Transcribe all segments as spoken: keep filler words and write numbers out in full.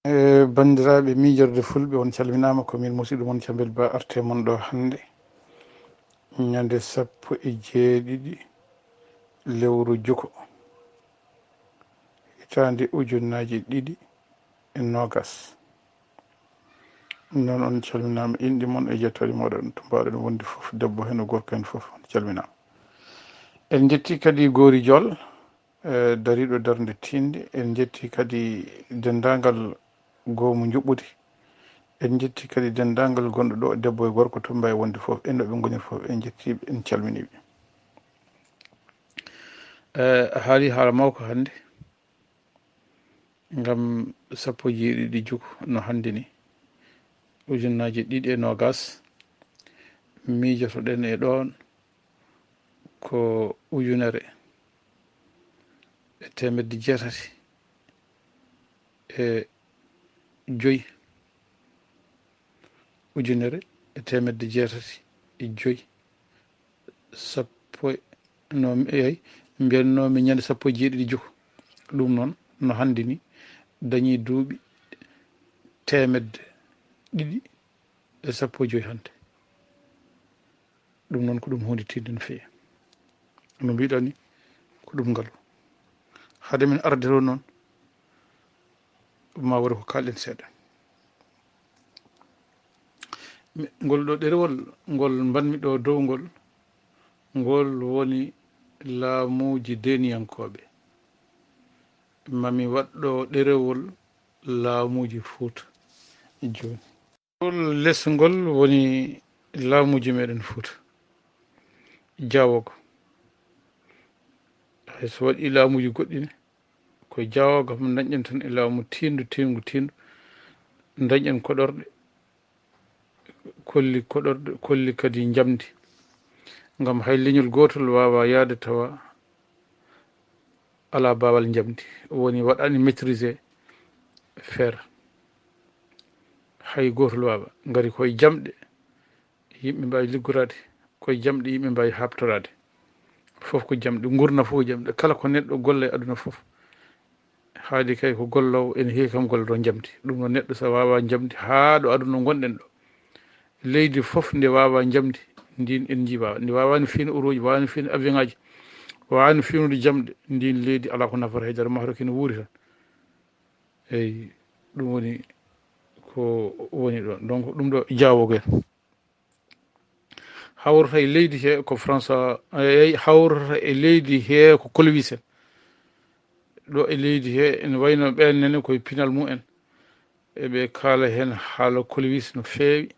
E, banndiraaɓe miijorde fulɓe, on calminaama. Ko min musiɗɗo mon Cambel Ba, arte mon ɗo hannde, ñande sappo e jeeɗiɗi lewru juko, hitaande ujunnaaji ɗiɗi e noogas. Noon on calminaama, inɗe mon e jettooɗe mooɗon, to mbaawɗon wonde fof, debbo heen e gorko heen fof, on calminaama. En njetti kadi Goori Jol, e, dariiɗo darnde tiiɗnde. En njetti kadi denndaangal goomu njuɓɓudi. En njetti kadi denndaangal gonɗo ɗo, debbo e gorko, to mbaawɗon wonde fof, e no ɓe ngoniri fof, en njettii ɓe, en calminii ɓe. E, a haalii haala mawka hannde, ngam sappo e jeeɗiɗi juko no hannde ni, ujunnaaji ɗiɗi e noogas, miijotoɗen e ɗoon ko ujunere e teemedde jeetati e joy, ujunere e teemedde jeetati e joy, sappo e, no, eey, mbiyatnoo mi ñande sappo e jeeɗiɗi juko. Ɗum noon, no hannde ni, dañii duuɓi teemedde ɗiɗi e sappo e joy hannde. Ɗum noon ko ɗum huunde tiiɗnde no feewi. No mbiɗa ni, ko ɗum ngalu. Hade min arde ɗo noon, ma wari ko kaalɗen seeɗa. Mi-, ngol ɗo ɗerewol ngol mbanmi ɗo dow ngol, ngol woni laamuuji deeniyankooɓe. Ma mi waɗ ɗo ɗerewol laamuuji Fuuta jooni. Ngol les ngol woni laamuuji meɗen Fuuta. Jaawogo. Hay so waɗi laamuuji goɗɗi ne, ko jaawogo kam dañɗen tan e laamu tiindu, tiingu, tiindu. Dañɗen koɗorɗe, kolli koɗorɗe, kolli kadi njamndi. Ngam hay leñol gootol waawaa yahde tawa alaa baawal njamndi. Woni waɗaani maîtriser fer. Hay gootol waawaa. Ngari koye jamɗe, yimɓe mbaawi liggoraade. Koye jamɗe yimɓe mbaawi haaɓtoraade. Fof ko jamɗe. Nguurndam fof ko jamɗe. Kala ko neɗɗo golla e aduna fof, haadi kay ko golloowo, ene heewi kam gollodoo njamndi. Ɗum noon, neɗɗo so waawaa njamndi haa ɗo aduna ngonɗen ɗo, leydi fof nde waawaa njamndi, ndin en njiiɓaama. Nde waawaani fiine orooji, waawaani fiine avion ŋaaji, waawaani fiinude jamɗe, ndin leydi alaa ko nafata hay dara, mahruki no wuuri tan. Eyi, ɗum woni ko woni ɗoon. Donc, ɗum ɗo jaawogo en. Hawrata e leydi he ko François, eyi, hawrata e leydi he ko Clovis en. Ɗo e leydi he ene wayno ɓeen nene koye pinal mumen. Eɓe kaala heen haala Clovis no feewi.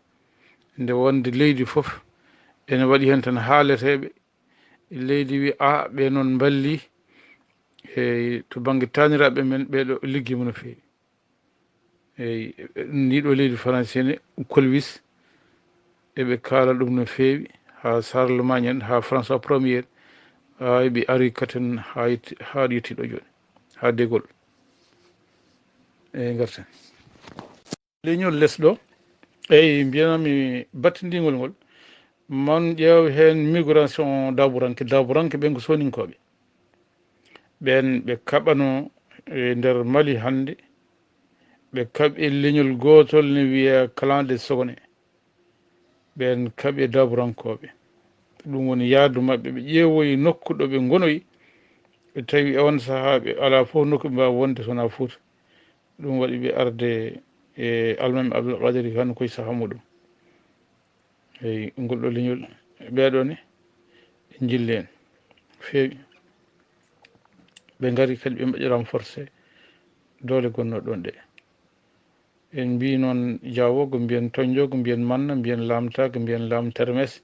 Nde wonde leydi fof ene waɗi heen tan haaleteeɓe. Leydi wi, "A, ɓe noon mballi, eyi, to bannge taaniraaɓe men, ɓeeɗo liggi mo no feewi." Eyi, ndi ɗo leydi Faransi ne, Clovis, eɓe kaala ɗum no feewi, haa Charlemagne en, haa François premier, haa ɓe ari katen, haa yetti, haa yetti ɗo jooni, haa De Gaulle. Eyi, ngarten. Leñol les ɗo, eyi, mbiyanami battindingol ngol, mon ƴeew heen migration daburanke, daburanke ɓen ko soninkooɓe. Ɓeen ɓe kaɓano e nder Mali hannde, ɓe kaɓi e leñol gootol ne wiyee Clan de Sogone. Ɓeen kaɓi e daburankooɓe. Ɗum woni yaadu maɓɓe, ɓe ƴeewoyi nokku ɗo ɓe ngonoyi, ɓe tawi e on sahaa ɓe alaa fof nokku ɓe mbaawi wonde so wonaa Fuuta. Ɗum waɗi ɓe arde e Almaami Abdul Qadiri Kan koye sahaa muɗum. Eyi, ngol ɗo leñol, ɓeeɗo ne, ɓe njilli en feewi. Ɓe ngari kadi ɓe mbaɗi renforcer doole gonnoo ɗoon ɗe. En mbii noon Jaawogo, mbiyen Toñjogo, mbiyen Manna, mbiyen Laamtaago, mbiyen Laam Termes,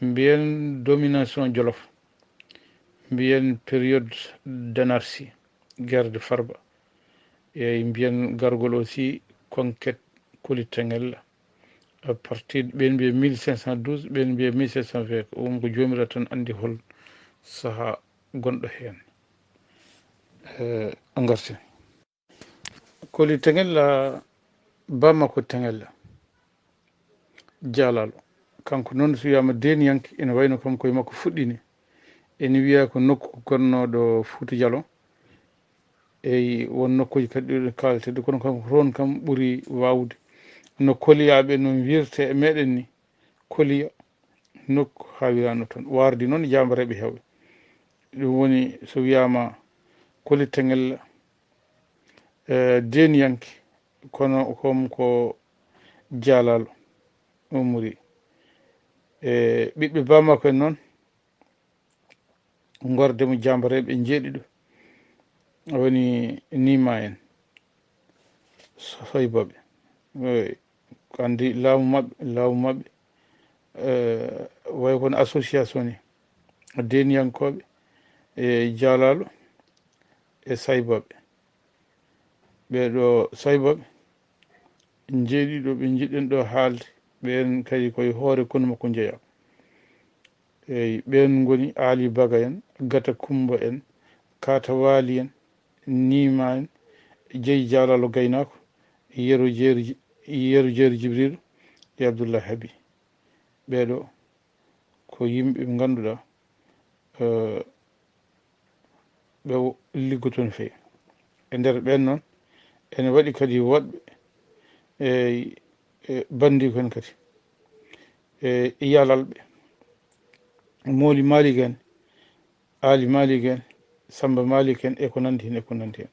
mbiyen domination Jolof, mbiyen période d'anarchie, guerre de Farba. Eyi, mbiyen gargol aussi conquête Koli Teŋel à partir de, ɓeen mbiya mille cinq cent douze, ɓeen mbiya mille sept cent vingt, ko ɗum ko joomiraaɗo tan anndi hol sahaa gonɗo heen. Eh, a ngarti. Koli Teŋella, Bamako Teŋella, Jaalalo. Kanko noon, so wiyaama deeniyanke, ene wayno kam koye makko fuɗɗini. Ene wiyaa ko nokku gonnooɗo Fuuta Jalo. Eyi, won nokkuuji kadi ɗiɗo kaaletee, kono kam toon kam ɓuri waawde. No koliyaaɓe no mbiyirtee e meɗen ni, koliya nokku hawirano toon. Wardi noon jaambareeɓe heewɓe. Ɗum woni so wiyaama Koli Teŋel, eh, deeniyanke, kono kom ko jaalalo umri. E ɓiɓɓe bamako en noon, ngorde mo jaambareeɓe njeeɗiɗo, woni Nima en, Soybaɓe. Eh, ko anndi laamu maɓɓe, laamu maɓɓe, eh, wayi kono association ni, deeniyankooɓe e jaalalo e Saybaɓe. Ɓee ɗo Saybaɓe njeeɗiɗo ɓe njiɗɗen ɗo haalde, ɓeen kadi koye hoore konu makko njeyaa. Eyi, ɓeen ngoni Aali Baga en, Gata Kummba en, Kaata Waali en, Niima en, Jeyi Jaalalo Gaynaako, Yero Jeeri, Yero Jeeri Jibriilu e Abdullahi Habi. Ɓee ɗo ko yimɓe ɓe ngannduɗaa, eh, ɓe wo-, liggotoo no feewi. E nder ɓeen noon, ene waɗi kadi woɗɓe e, e banndiiko en kadi, e yalalɓe, Mooli Maalik en, Aali Maalik en, Sammba Maalik en, e ko nanndi heen, e ko nanndi heen.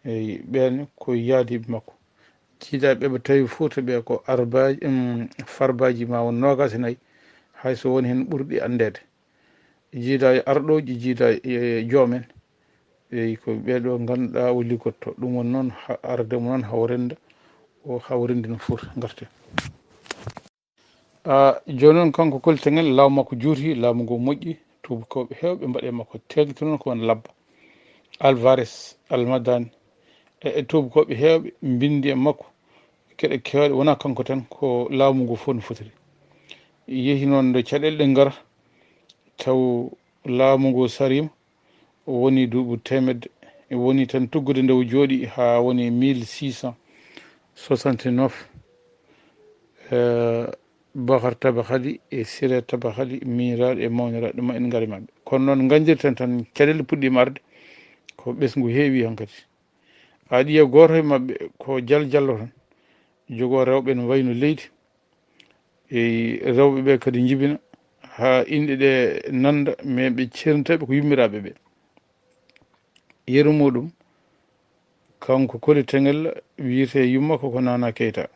Eyi, ɓeen ko yaadiiɓe makko. Jiidaa ɓe, ɓe tawi Fuuta ɓe ko arbaaji, em, farbaaji ma won noogaas e nayi, hay so won heen ɓurɗi anndeede. Jiidaa e arɗooji, jiidaa e joom en. Eyi, ko ɓee ɗo ngannduɗaa o liggotto. Ɗum woni noon ha-, arde mo noon hawrinde, o hawrinde no Fuuta ngarten. Ah, jooni noon, kanko Koli Teŋel, laamu makko juuti, laamu ngu moƴƴi, tuubakooɓe heewɓe mbaɗi e makko teeŋti noon ko won labba. Alvarez, Almadani, e, e tuubakooɓe heewɓe mbinndi e makko geɗe keewɗe, wonaa kanko tan, ko laamu ngu fof no fotiri. Yehi noon nde caɗeele ɗe ngara, taw laamu ngu sariima, o woni duuɓi teemedde, o woni tan tuggude nde o jooɗi haa woni mille six cent soixante-neuf. Eh, Bakar Taba Hali e Sire Taba Hali, miñiraaɗo e mawniraaɗo ma en ngari maɓɓe. Kono noon, nganndirten tan, caɗeele puɗɗiima arde, ko ɓesngu heewi hankadi. Aɗa yiya gooto e maɓɓe ko jal jallo tan, jogoo rewɓe no wayno leydi. E rewɓe ɓe kadi njibina haa inɗe ɗe nannda, mais ɓe ceernitaɓe ko yummiraaɓe ɓe. Yeru muɗum, kanko Koli Teŋel, wiyetee yumma ko, ko Nana Keita.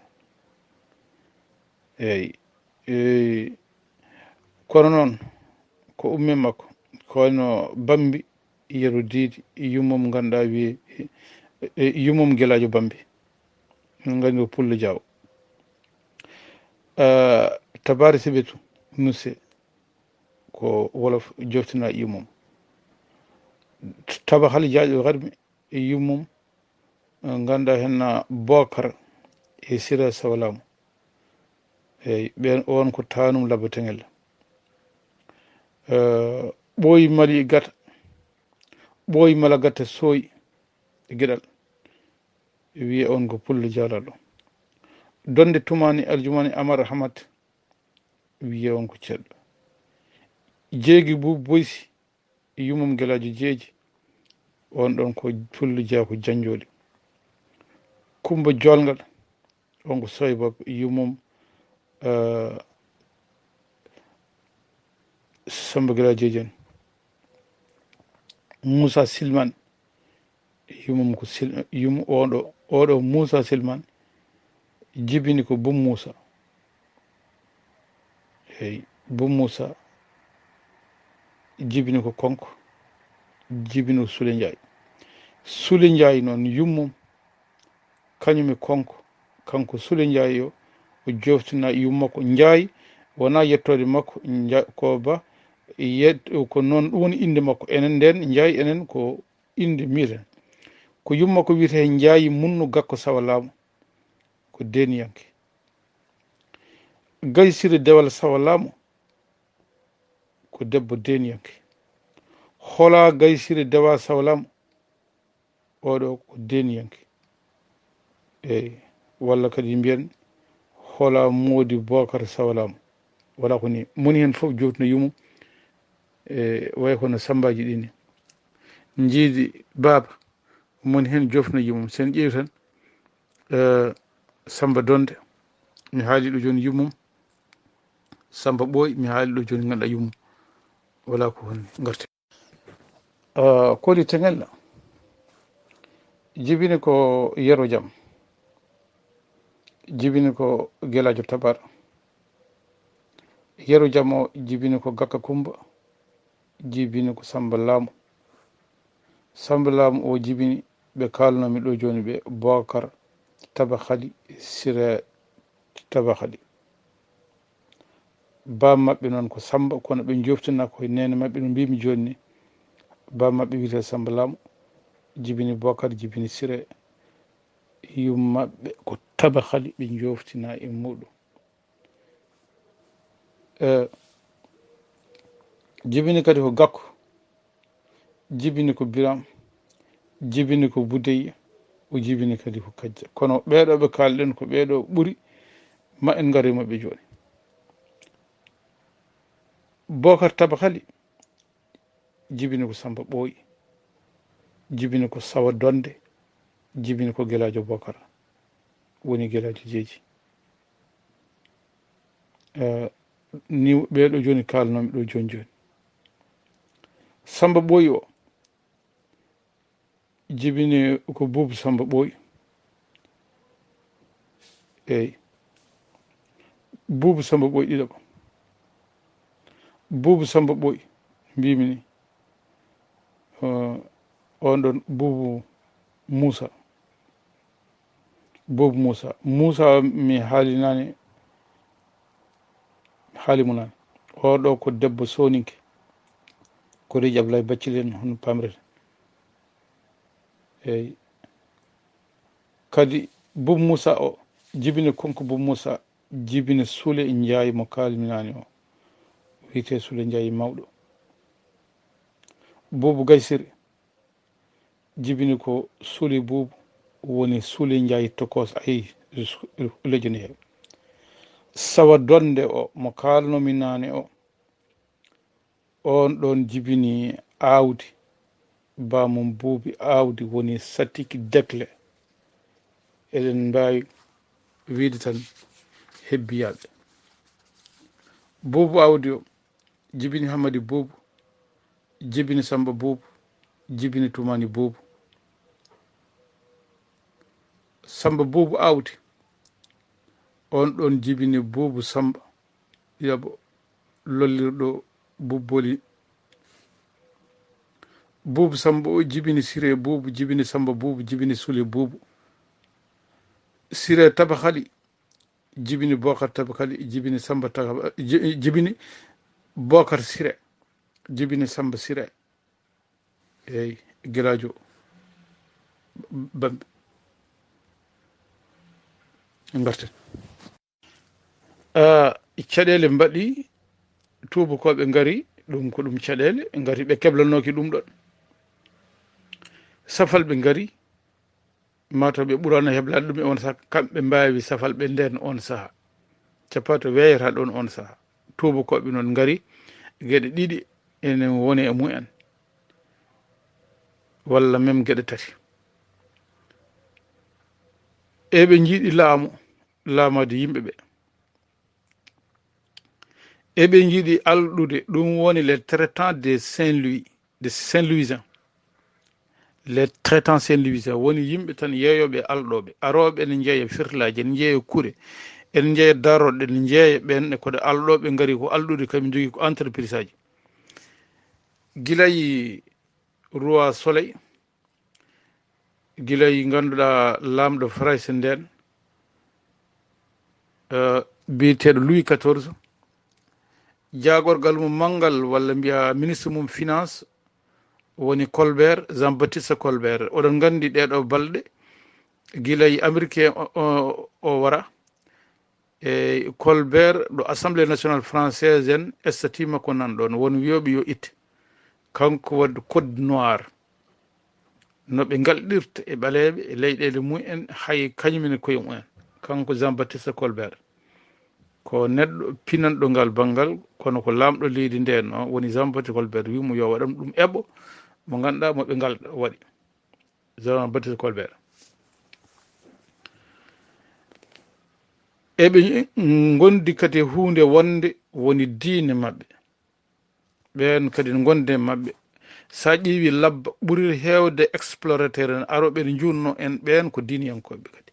Eyi. Eyi. Kono noon, ko umme makko, ko wayno Bambi, Yero Diidi, yummum ngannduɗaa wiye, e, e, yummum Gelaajo Bambi. Min nganndi ko Pullo Jaaw. Eh, Tabaare Sibetu, Nuse, ko Wolof joftina yummum. Taba Hali Jaaƴo Garmi, e yummum, eh, ngannduɗaa heen na Bookar e Sira Sawalaamu. Eyi, ɓeen, oon ko Taanum Labba Teŋel. Eh, Ɓooyi Mali Gata, Ɓooyi Mala Gata Sooyi e Geɗal. Wiye oon ko Pullo Jaalalo. Donde Tumaani Aljumaani Amar Ahmad, wiye oon ko Ceddo. Jeegi Buubu Boysi, yummum Gelaajo Jeeji, oon ɗoon ko Pullo Jaaku Janjooɗi. Kummba Joolngal, oon ko Soyba, yummum, eh, Sammba Gelaajo Jeeji en. Muusa Silman, yummum ko Sil-, yum-, oɗo, oɗo Muusa Silman jibini ko Bum Muusa. Eyi, Bum Muusa jibini ko Konko, jibini ko Sule Njaay. Sule Njaay noon, yummum, kañum e Konko, kanko Sule Njaay o, o joftina yumma ko Njaay, wonaa yettoode makko, Nja-, ko ba, yet-, ko noon, ɗum woni innde makko. Enen ndeen, Njaay enen ko innde mbiiten. Ko yumma ko wiyetee Njaayi Munnu Gakko Sawa Laamu, ko deeniyanke. Gaysiri Dewal Sawa Laamu, ko debbo deeniyanke. Hola Gaysiri Dewa Sawa Laamu, oɗo ko deeniyanke. Eyi, walla kadi mbiyen hola Moodi Bookar Sawa Laamu. Wala ko ni. Moni heen fof joftina yumum, e way kono Sammbaaji ɗi ni. Njiidi baaba, Moni heen joofna yummum. So en ƴeewi tan, eh, Samba Donde, mi haali ɗo jooni yummum. Samba Ɓooy, mi haali ɗo jooni, ngannduɗaa yummum. Wala ko honni, ngarti. Ah, Koli Teŋel jibini ko Yero Jam, jibini ko Gelaajo Tabar. Yero Jam o jibini ko Gakka Kumba, jibini ko Samba Laamu. Samba Laamu o jibini ɓe kaalnoomi ɗo jooni ɓe, Bookar Taba Xali, Sira Taba Xali. Baam maɓɓe noon ko Samba, kono ɓe jooftina ko e neene maɓɓe no mbiimi jooni ni. Baam maɓɓe wiyetee Samba Laamu, jibini Bookar, jibini Sire. Yum maɓɓe ko Taba Xali, ɓe jooftina e muuɗum. Eh, jibini kadi ko Gakku, jibini ko Biram, jibini ko Budeyya, o jibini kadi ko Kajja. Kono ɓeeɗo ɓe kaalɗen ko ɓeeɗo ɓuri, ma en ngari maɓɓe jooni. Bookar Taba Xali, jibini ko Samba Ɓooy, jibini ko Sawa Donde, jibini ko Gelaajo Bookar, woni Gelaajo Jeeji. Eh, ni ɓeeɗo jooni kaalnoomi ɗo jooni jooni. Samba Ɓooy o jibini ko Buubu Samba Ɓooy. Eyi. Buubu Samba Ɓooy ɗiɗaɓo. Buubu Samba Ɓooy, mbiimi ni. Eh, on ɗon Buubu Muusa. Buubu Muusa. Muusa mi haali naane, mi haali mo naane. Oo ɗo ko debbo sooninke. Ko reji Ablaye Baccel en, hono pamreten. Eyi. Kadi Buubu Muusa o, jibini konko Buubu Muusa, jibini Sule Njaay mo kaalmi naane o. Wiyetee Sule Njaay mawɗo. Buubu Gaysiri, jibini ko Sule Buubu, woni Sule Njaay Tokos, ayi, lejo ni he. Sawa Donde o, mo kaalnoomi naane o, on ɗon jibini Aawdi, baamum Buubi Aawdi, woni Satiki Dekle. Eɗen mbaawi wiyde tan hebbiyaaɓe. Buubu Aawdi o, jibini Hammadi Buubu, jibini Samba Buubu, jibini Tumani Buubu. Samba Buubu Aawdi, on ɗon jibini Buubu Samba, yabo lollirɗo Buubu Boli. Buubu Samba o jibini Sire Buubu, jibini Samba Buubu, jibini Sule Buubu. Sire Taba Xali, jibini Bookar Taba Xali, jibini Samba Taba, ji-, jibini Bookar Sire, jibini Samba Sire. Eyi, Gelaajo Bambi. Ngarten. Ah, caɗeele mbaɗi, tuubakooɓe ngari, ɗum ko ɗum caɗeele, ngari ɓe keblanooki ɗum ɗon. Safal ɓe ngari, mataw ɓe ɓurano heblaade ɗum e on saha, kamɓe mbaawi safal ɓe nden on saha. Cappato weeyata ɗon on saha. Tuubakooɓe noon ngari, geɗe ɗiɗi ene woni e mumen, walla même geɗe tati. Eɓe njiɗi laamu, laamaade yimɓe ɓe. Eɓe njiɗi alɗude, ɗum woni les traitants de Saint-Louis, de Saint-Louisien. Les traitants Saint-Louisien woni yimɓe tan yeeyooɓe e alɗooɓe, arooɓe ene njeeya firtilaaji, ene njeeya kure, ene njeeya darorɗe, ene njeeya ɓeen, e koɗe alɗooɓe ngari ko alɗude, kaɓe njogii ko entreprise aji. Gila e Roi Soleil, gila e ngannduɗaa laamɗo Farayse ndeen, eh, biyeteeɗo Louis quatorze, jaagorgal mum manngal, walla mbiya ministre mum finance, woni Colbert, Jean Baptiste Colbert. Oɗon nganndi ɗeeɗo balɗe, gila e Américain o, o, o wara, e Colbert ɗo Assemblée nationale française en, statut makko nan ɗon, won wiyooɓe yo itte. Kanko waɗi code noir. No ɓe ngalɗirta e ɓaleeɓe e leyɗeele mumen, hay kañum en koye mumen. Kanko Jean Baptiste Colbert. Ko neɗɗo pinanɗo ngal banngal, kono ko laamɗo leydi ndeen o, woni Jean Baptiste Colbert, wi mo yo waɗan ɗum eɓɓo, mo ngannduɗaa mo ɓe ngalɗa waɗi. Jean Baptiste Colbert. Eɓe ngondi kadi e huunde wonde woni diine maɓɓe. Ɓeen kadi ne ngondi e maɓɓe. So a ƴeewi labba ɓuri heewde explorateur en arooɓe ene njuutno en ɓeen ko diiniyankooɓe kadi.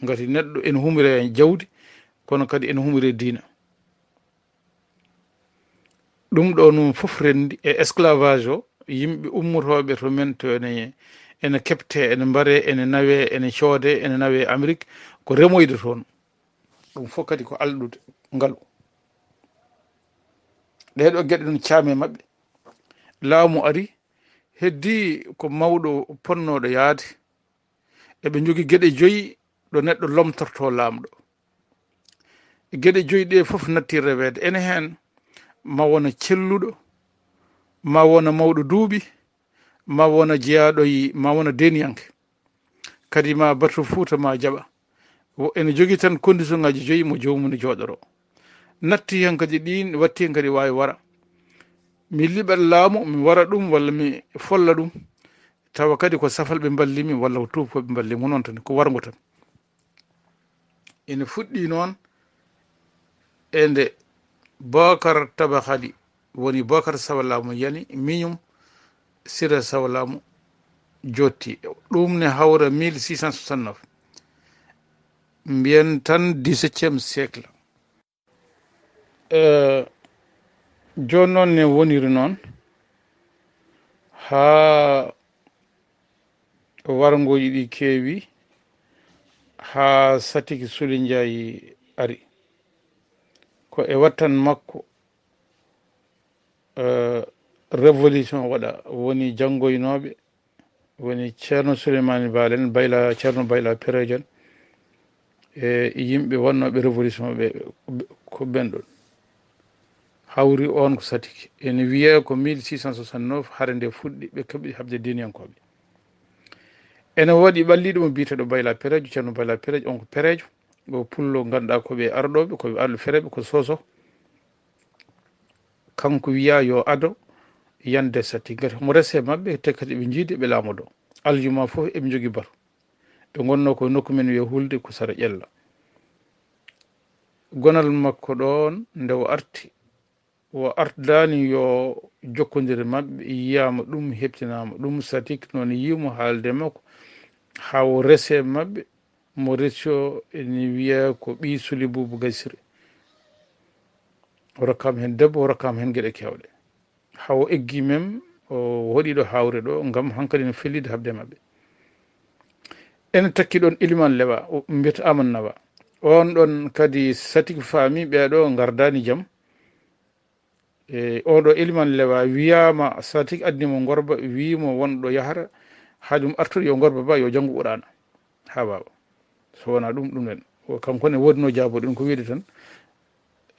Ngati neɗɗo ene humira e jawdi, kono kadi ene humira e diina. Ɗum ɗo noon fof renndi e esclavage o, yimɓe ummotooɓe to men to ene, ene keɓte, ene mbare, ene nawe, ene coode, ene nawe Amérique, ko remoyde toon. Ɗum fof kadi ko alɗude ngalu. Ɗee ɗo geɗe noon caami e maɓɓe. Laamu ari, heddii ko mawɗo ponnooɗo yahde. Eɓe njogii geɗe joyi ɗo neɗɗo lomtortoo laamɗo. Geɗe joyi ɗe fof natti reweede. Ene heen ma wona celluɗo, ma wona mawɗo duuɓi, ma wona jeyaaɗo e, ma wona deeniyanke. Kadi ma batu Fuuta ma jaɓa. Wo-, ene jogii tan condition ngaji joyi mo joomum ne jooɗoroo. Natti heen kadi ɗiin, watti heen kadi waawi wara. Mi liɓat laamu, mi wara ɗum walla mi folla ɗum. Tawa kadi ko safalɓe mballimi walla ko tuubakooɓe mballimi, ko noon tan, ko warngo tan. Ene fuɗɗii noon e nde Bookar Tabaxali woni Bookar Sawalaamu yani, miñum Sira Sawalaamu jotti. Ɗum ne hawra mille six cent soixante-neuf. Mbiyen tan dix-septième siècle. Eh, jooni noon ne woniri noon haa warngooji ɗi keewi, haa Satiki Suli Njaay ari. Ko e wattan makko, eh, révolution waɗa, woni janngoynooɓe, woni Ceerno Suleymaani Baal en, Bayla, Ceerno Bayla Pereejo en, e yimɓe wonnooɓe révolution ɓe, ko ɓen ɗon. Hawri on ko Satiki. Ene wiyee ko mille six cent soixante-neuf hare nde fuɗɗi, ɓe keɓi haɓde diiniyankooɓe. Ene waɗi ɓalliiɗo mo biyeteeɗo Bayla Pereejo, Ceerno Bayla Pereejo, on ko Pereejo, o pullo, ngannduɗaa ko ɓe arɗooɓe, ko ɓe arɗo fereeɓe, ko Soso. Kanko wiyaa yo ado yande Satiki. Ngati mo rese maɓɓe, te kadi ɓe njiidi ɓe laamodo. Aljuma fof eɓe njogii batu. Ɓe ngonnoo ko nokku men wiyee Hulde ko sara Ƴella. Gonal makko ɗoon nde o arti, o ardaani yo jokkondir maɓɓe, yiyaama ɗum, heɓtinaama ɗum. Satiki noon yii mo, haalde makko, haa o rese maɓɓe. Mo resi o ene wiyee ko ɓii Suli Buubu Gasiri. O rokkaama heen debbo, o rokkaama heen geɗe keewɗe. Haa o eggi mem, o hoɗi ɗo hawre ɗo, ngam hankadi no fellide haɓde maɓɓe. Ene takki ɗoon Iliman Lewa, o mbiyata Aman Nawa. On ɗoon kadi Satiki faami ɓee ɗo ngardaani jam. E, oɗo Iliman Lewa wiyaama Satiki addi mo Ngorba, wii mo won ɗo yahata, haa ɗum artoto yo Ngorba ba yo janngu Qur'aana haa waawa. So wonaa ɗum, ɗum en. O, kanko ne woodino jaabo ɗum ko wiide tan.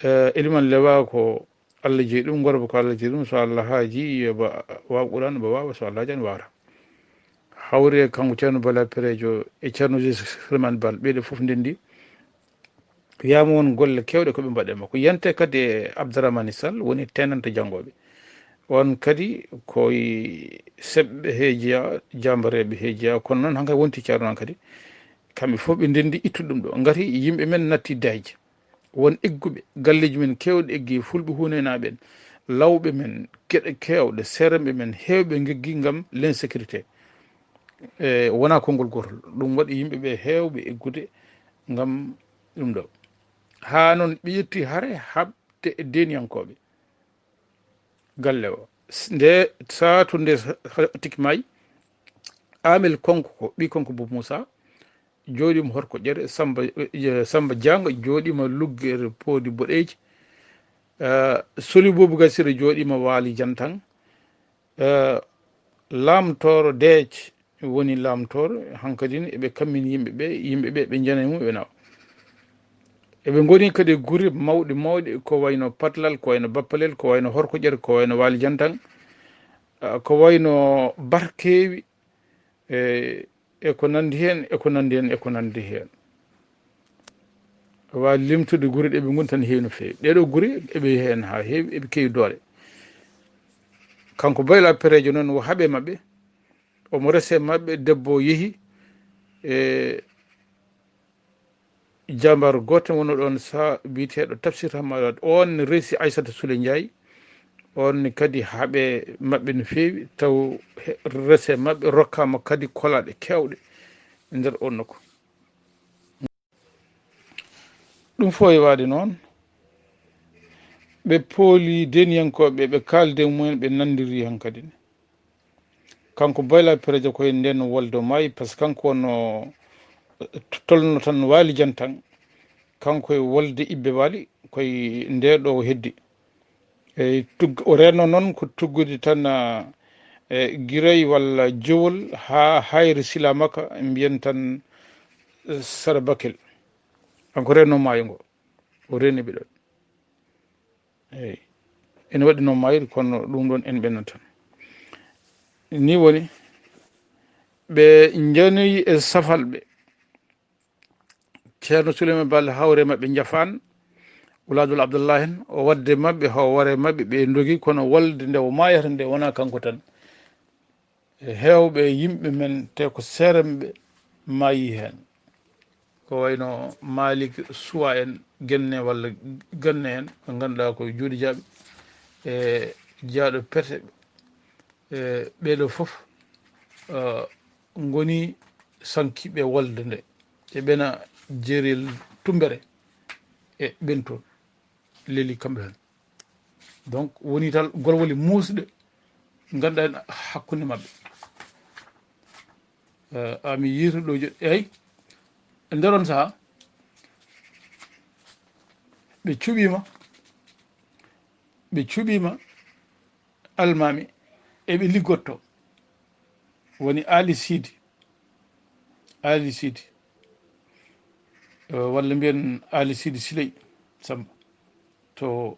E, Iliman Lewa ko Allah jeyi ɗum, Ngorba ko Allah jeyi ɗum, so Allah haaji yo ba waaw Qur'aana ba waawa, so Allah haajaani waawata. Hawri e kanko Ceerno Bala Pereejo e Ceerno Suleymaan Baal, ɓee ɗo fof ndenndi. Wiyaama won golle keewɗe ko ɓe mbaɗi e makko. Yiyantee kadi e Abdourahmane Sall, woni tenante janngooɓe. On kadi ko e seɓɓe he jeyaa, jaambareeɓe he jeyaa, kono noon hankadi wonti Ceerno noon kadi. Kamɓe fof ɓe ndenndi ittude ɗum ɗo. Ngati yimɓe men natti daayji. Won egguɓe, galleeji men keewɗi eggi, Fulɓe Huunaynaaɓe en, lawɓe men, geɗe keewɗe, seeremɓe men, heewɓe ngeggi ngam l'insécurité. E, wonaa konngol gootol. Ɗum waɗi yimɓe ɓe heewɓe eggude ngam ɗum ɗo. Haa noon ɓe ƴetti hare haɓde e deeniyankooɓe galle o. S-, nde saatu nde sa-, sa-, tigi maayi, Amel Konko, ko ɓii Konko Bub Muusa, jooɗiima Horko Ƴere, Samba, eh, Samba Jaanga jooɗiima Luggere Poodi Boɗeeji, eh, Soli Buubu Gasiri jooɗiima Waali Jantaŋ, eh, Laamtooro Deec woni laamtoor, hankadi ne eɓe kammini yimɓe ɓe, yimɓe ɓe, ɓe njana e mum, ɓe nawa. Eɓe ngoni kadi gure mawɗe mawɗe, ko wayno Patlal, ko wayno Bappalel, ko wayno Horko Ƴere, ko wayno Waali Jantaŋ, ah, ko wayno Barkeewi, e, e ko nanndi heen, e ko nanndi heen, e ko nanndi heen. Waawi limtude gure ɗe ɓe ngoni tan heewi no feewi. Ɗee ɗoo gure eɓe heen haa heewi, eɓe keewi doole. Kanko Bayla Pereejo noon, o haɓe maɓɓe, omo rese maɓɓe, debbo yehi e jambar gooto wonno ɗon sa biyeteeɗo Tafsir Hamada, on ne resi Aissata Souley Ndiaye, on ne kadi haaɓe maɓɓe no feewi, taw he-, rese maɓɓe rokkama kadi kolaɗe kewɗe e nder on nokku. Ɗum fof e waade noon, ɓe pooli deniyankooɓe, ɓe kaaldi e mumen, ɓe nanndiri hankadi ne. Kanko Boyla Perejo koye nden wolde maayi, par ce que kanko no tolno tan waali jantan, kanko e wolde Ibbe Waali koye nde ɗo heddi. E tug-, o reenno noon ko tuggude tan, ah, e Giray walla Jowol haa Hayre Silamaka, mbiyen tan, eh, Sara Bakel. Kanko reenno maayo ngo. O reeni ɓe ɗon. Eey. Ene waɗi noon maayde, kono ɗum ɗon en ɓenna tan. Ni woni, ɓe njanoyi e safalɓe. Ceerno Suleyman Baal hawre maɓɓe njafaan, Wulaadul Abdullah en, o waɗde maɓɓe, hawre maɓɓe, ɓe ndogi, kono wolde nde o maayata nde wonaa kanko tan. E heewɓe e yimɓe men, te ko seeremɓe maayi heen. Ko wayno Malik Suwa en, Genne walla Ganne en, ɓe ngannduɗaa ko juuɗe jaaɓe, e jiyaaɗo Pete, e ɓeeɗo fof, eh, ngoni sankiiɓe wolde nde. E ɓena Jerel Tumbere e ɓen toon. Leli kamɓe heen. Donc, woni tal golwole muusɗe ngannduɗaa en hakkunde maɓɓe. Eh, ami yiitu ɗo jo-, eey, e nder on sahaa, ɓe cuɓiima, ɓe cuɓiima almaami, eɓe liggotto. Woni Aali Siidi, Aali Siidi, eh, walla mbiyen Aali Siidi Siley Samba to,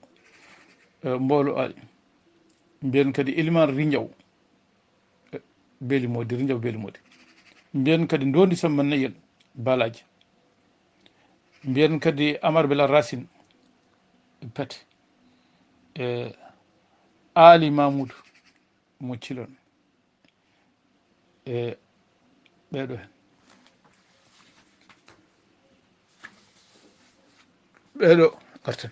eh, Mboolo Aali. Mbiyen kadi Elimaan Rinjaw, eh, Beeli Moodi, Rinjaw Beeli Moodi. Mbiyen kadi Ndoondi Samba Nayel Balaaji. Mbiyen kadi Amar Bela Racine Pete, eh, Aali Mamuudu mo Cilon. E ɓeeɗo heen. Ɓeeɗo garten.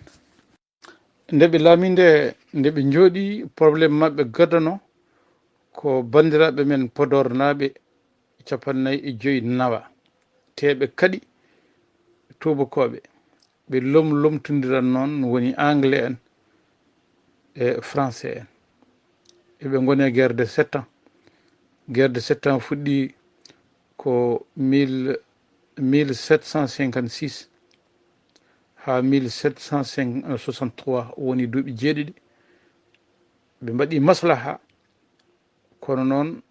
Nde ɓe laami nde, nde ɓe njooɗi, problème maɓɓe gadano ko banndiraaɓe men Podornaaɓe capannayyi e joyi nawa. Te ɓe kaɗi tuubakooɓe. Ɓe lom-, lomtondiran noon, no woni anglais en e français en. Eɓe ngoni e guerre de sept ans. Guerre de sept ans fuɗɗi ko mille, mille sept cent cinquante-six haa mille sept cent soixante-trois, woni duuɓi jeeɗiɗi. Ɓe mbaɗi maslaha, kono noon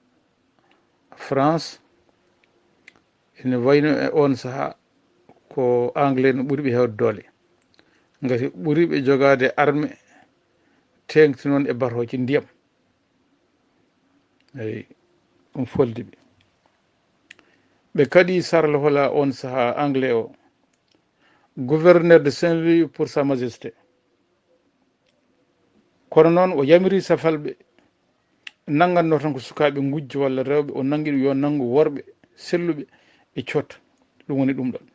France ene wayno e oon sahaa ko anglais no ɓuri ɓe heewde doole. Ngati ɓuri ɓe jogaade arme teeŋti noon e batooje ndiyam. Eey, ɗum foldi ɓe. Ɓe kaɗi Sarla Hola oon sahaa anglais o, gouverneur de Saint-Louis pour Sa Majesté. Kono noon o yamiri safalɓe nannganno tan ko sukaaɓe ngujjo walla rewɓe, o nanngi ɗum yo nanngu worɓe selluɓe e cotta. Ɗum woni ɗum ɗon.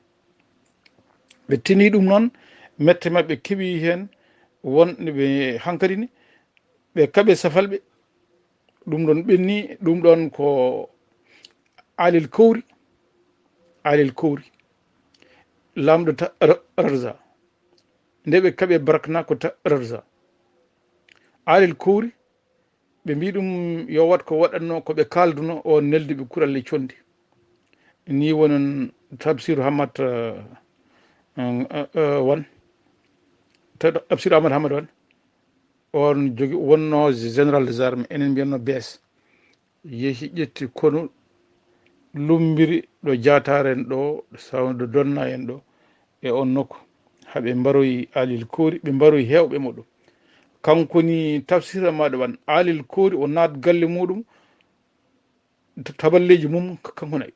Ɓe tini ɗum noon, mette maɓɓe keɓi heen won ɓe hankadi ni, ɓe kaɓe safalɓe. Ɗum ɗon ɓenni, ɗum ɗon ko Alil Kowri, Alil Kowri, laamɗo ta-, ra-, Raza. Nde ɓe kaɓe Barakna ko ta-, Raza. Alil Kowri, ɓe mbi ɗum yo waɗ ko waɗatno, ko ɓe kaalduno, o neldi ɓe kuralle condi. Ni wonon Tafsir Hamad, eh, eh, eh, Wan. Ta-, Tafsir Ahmad Hamad Wan. On jogi, wonno général des armes, enen mbiyatno B S. Yehi ƴetti konu, lumbiri ɗo Jaataare en ɗo, sawno ɗo Donna en ɗo, e on nokku. Haa ɓe mbaroyi Alil Koori, ɓe mbaroyi heewɓe muɗum. Kanko ni Tafsir Ahmad Wan, Alil Koori o naat galle muɗum, ta-, taballeeji mum, k-, kanko nayi.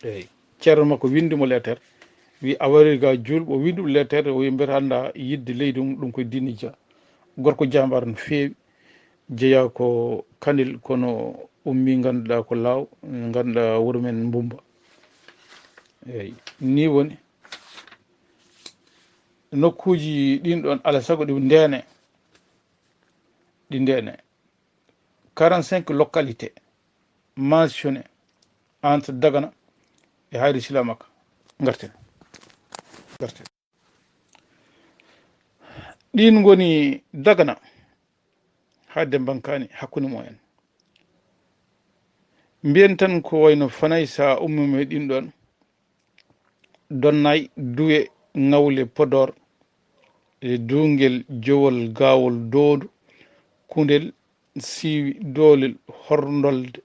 Eey. Ceerno makko winndi mo leeter, wi a wari ga juulɓe, o winndi ɗum leeter, o wi mbiyata annda yidde leydi mum, ɗum koye diine Jah. Gorko jaambaar no feewi. jeyaa ko Kanel, kono ummii, ngannduɗaa, ko Laaw, ngannduɗaa, wuro men Mbumba. Eeyi, nii woni. Nokkuuji ɗin ɗon, alaa sago ɗi ndeene, ɗi ndeene. Quarante-cinq localités mentionnées entre Dagana e Haayre Silamaka. Ngarten. Ngarten. Ɗin ngoni Dagana haa Dembankaani, hakkunde mumen. Mbiyen tan ko wayno Fanay, so a ummii e ɗin ɗon, Donnay, Duwe, Ŋawle, Podoor, e Duungel, Jowol, Gaawol, Doondu, Kundel, Siiwi, Doolel, Horndolde,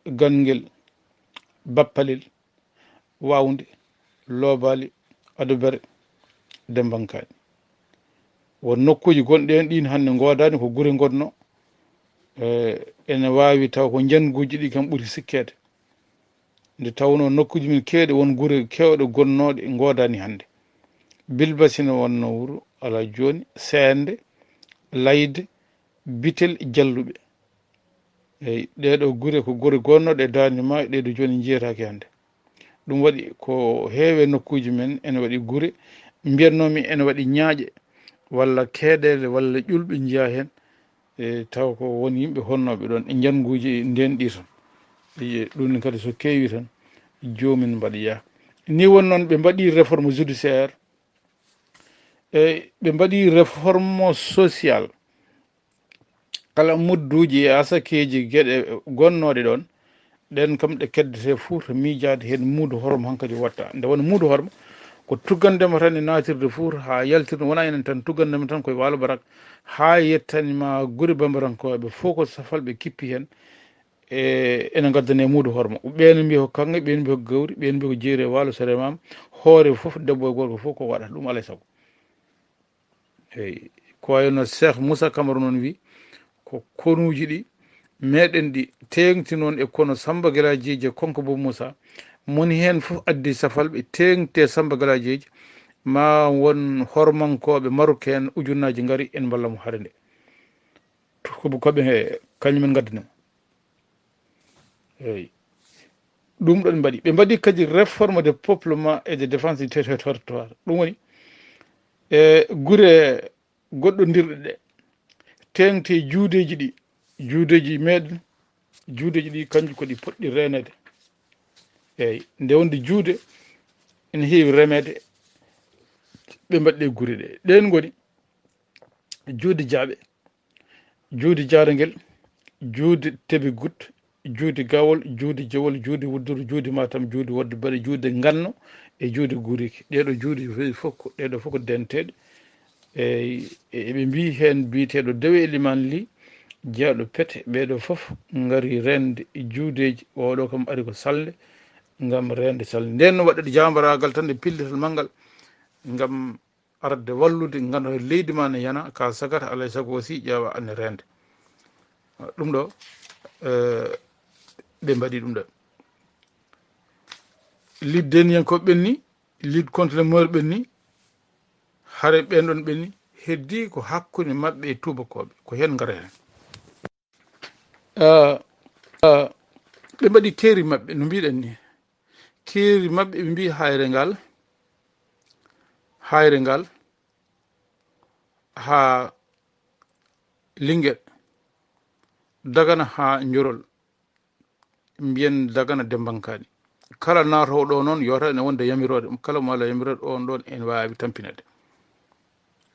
Ganngel, Bappalel, Waawnde, Loobaali, Adobere, Dembankaani. Won nokkuuji gonɗi heen ɗiin hannde ngoodaani, ko gure ngonnoo. Eh, ene waawi taw ko njanguuji ɗi kam ɓuri sikkeede. Nde tawnoo nokkuuji men keewɗi, won gure keewɗe gonnooɗe ngoodaani hannde. Bilbasi ne wonnoo wuro, alaa jooni, Seende, Layde, Bitel, Jalluɓe. Eyi, ɗee ɗoo gure ko gure gonnooɗe e Daande Maayo, ɗee ɗoo jooni njiyetaake hannde. Ɗum waɗi ko heewi e nokkuuji men ene waɗi gure, mbiyatnoo-mi ene waɗi ñaaƴe, walla keeɗeele, walla ƴulɓe njiyaa heen, e taw ko won yimɓe honnooɓe ɗoon e njannguuji ndeen ɗii tan. Eyi, ɗum ne kadi so keewi tan, joomum mbaɗoya. Nii woni noon ɓe mbaɗi réforme judiciaire, e ɓe mbaɗi réforme sociale. Kala mudduuji e asakeeji geɗe gonnooɗe ɗoon, ɗeen kam ɗe keddetee Fuuta, miijaade heen muudo horma hankadi watta. Nde won muudo horma, ko tuggandema tan e naatirde Fuuta haa yaltirde, wonaa enen tan, tuggandema tan ko e Waalo Barak, haa yettani ma gure bambarankooɓe fof ko safalɓe kippi heen, e ene ngaddane muudo horma. Ɓeen mbiya ko kaŋŋe, ɓeen mbiya ko gawri, ɓeen mbiya ko jeeri e waalo, so remaama, hoore fof, debbo e gorko fof ko waɗa ɗum alaa e sago. Eyi, ko wayno Cheikh Moussa Camara noon wi, ko konuuji ɗi meɗen ɗi teeŋti noon e kono Samba Gelajiije Konko Bobo Moussa, moni heen fof addi safalɓe teeŋte Samba Gelajiije, ma won hormankooɓe Maroc en ujunnaaji ngari en mballa mo hare nde. Ko ɓe, ko ɓe, kañum en ngaddani mo. Eyi. Ɗum ɗon mbaɗi. Ɓe mbaɗi kadi réforme de peuplement et de défense du territoire. Ɗum woni, e gure goɗɗondirɗe ɗe, teeŋte juudeeji ɗi, juudeeji meɗen, juudeeji ɗi, kanji ko ɗi poɗɗi reeneede. Eyi, nde wonde juude ene heewi remeede, ɓe mbaɗi ɗe gure ɗe. Ɗeen ngoni juude Jaaɓe, juude Jaarangel, juude Tebegut, juude Gawol, juude Jowol, juude Wudduru, juude Matam, juude Wodde Bari, juude Nganno e juude Guriki. Ɗee ɗoo juude fof ko, ɗee ɗoo fof ko denteeɗe. E, e, eɓe mbiyi heen biyeteeɗo Dewe Elimaan Li, jeyaaɗo Pete, ɓee ɗoo fof ngari reende juudeeji. Oo ɗoo kam ari ko salnde, ngam reende salnde. Ndeen no waɗde jaambaraagal tan e pellital manngal, ngam arde wallude, ngannduɗaa leydi ma ne yana, ka sagata, alaa e sago aussi ƴeewa anne reende. Ɗum ɗoo, eh, ɓe mbaɗi ɗum ɗoo. Liddeniyankooɓe ɓen ni, lidd contre les morts ɓen ni, hare ɓen ɗon ɓen ni, heddii ko hakkunde maɓɓe e tuubakooɓe, ko heen ngara heen. Ah, ah, ɓe mbaɗi keeri maɓɓe, no mbiɗen ni. Keeri maɓɓe, ɓe mbii hayre ngal, hayre ngal haa Linguere, Dagana haa Njorol, mbiyen Dagana Dembankaani. Kala naatoowo ɗo noon, yota ene wonde yamiroode, kala mo alaa yamiroode, on ɗon en waawi tampinade.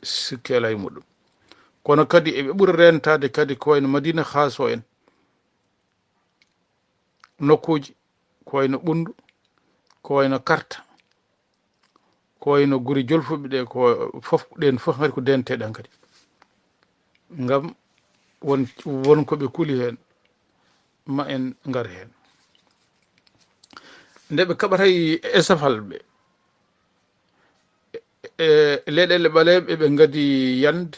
Sikke alaa e muɗum. Kono kadi eɓe ɓuri reentaade kadi ko wayno Madina Xaaso en, nokkuuji ko wayno Ɓunndu, ko wayno Karta, ko wayno gure Jolfuɓe ɗe, ko fof, ɗeen fof hankadi ko denteeɗe hankadi. Ngam won, won ko ɓe kuli heen, ma en ngar heen. Nde ɓe kaɓata e safalɓe, e leyɗeele ɓaleeɓe, ɓe ngadi yande,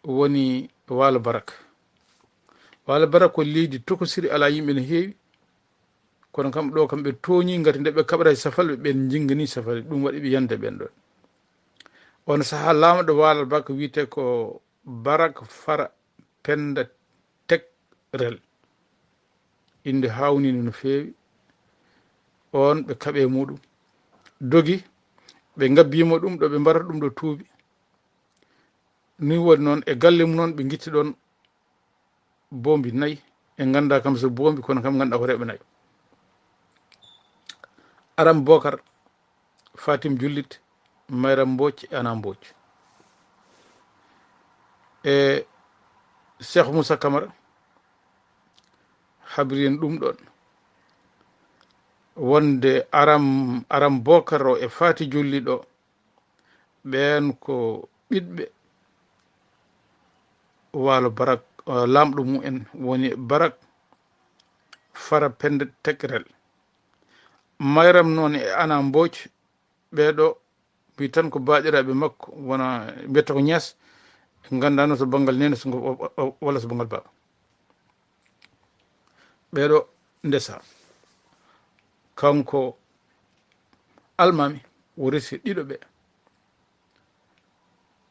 woni Waalo Barak. Waalo Barak ko leydi tokosiri, alaa yimɓe no heewi, kono kam ɗo kam ɓe tooñi, ngati nde ɓe kaɓata e safalɓe, ɓen njingani safalɓe, ɗum waɗi ɓe yande ɓen ɗon. On sahaa laamɗo Waalo Barak wiyetee ko Barak Fara Penda Tekrel. Innde haawnii no feewi. Oon ɓe kaɓe muɗum. Dogi, ɓe ngabbiima ɗum ɗo ɓe mbarata ɗum ɗo tuubi. Ni waɗi noon e galle mum noon ɓe ngitti ɗoon boombi nayi. En nganndaa kam so boombi, kono kam nganndaa ko rewɓe nayo. Aram Bokar, Fatim Jullit, Mayram Mbooc e Ana Mbooc. E Cheikh Moussa Camara habri en ɗum ɗoon. Wonde Aram, Aram Bokar o e Fati Jullit o, ɓeen ko ɓiɗɓe Waalo Barak, eh, laamɗo mumen woni Barak Fara Penda Tekrel. Mayram noon e Ana Mbooc, ɓeeɗo mbi tan ko baaɗiraaɓe makko, wona mbiyata ko ñaas, nganndaano to banngal neene so ngo, o, o, walla so banngal baaba. Ɓeeɗo ndesa. Kanko Almaami o resi ɗiɗo ɓe.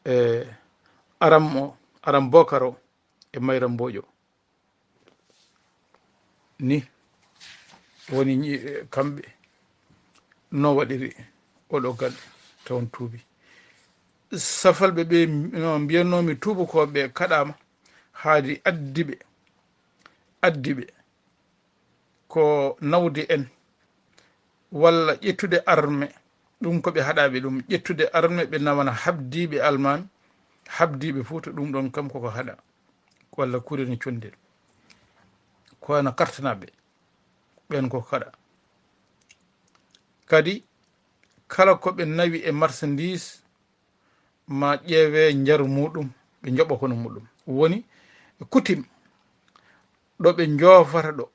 E Aram o, Aram Bokar o e Mayram Mbooƴo. Ni woni ñi-, kamɓe no waɗiri oɗo galle tawon tuubi. Safalɓe ɓe no mbiyannoomi tuubakooɓe ɓe kaɗaama haadi addi ɓe, addi ɓe ko nawde en walla ƴettude arme, ɗum ko ɓe haɗaaɓe ɗum, ƴettude arme ɓe nawana habdiiɓe Almaami, habdiiɓe Fuuta, ɗum ɗon kam koko haɗa, walla kuure no conndel. Ko wano kartanaaɓe, ɓeen ko kaɗa. Kadi, kala ko ɓe nawi e marchandise, ma ƴeewe njaru muɗum, ɓe njoɓa kono muɗum. Woni coutume, ɗo ɓe njoofata ɗo.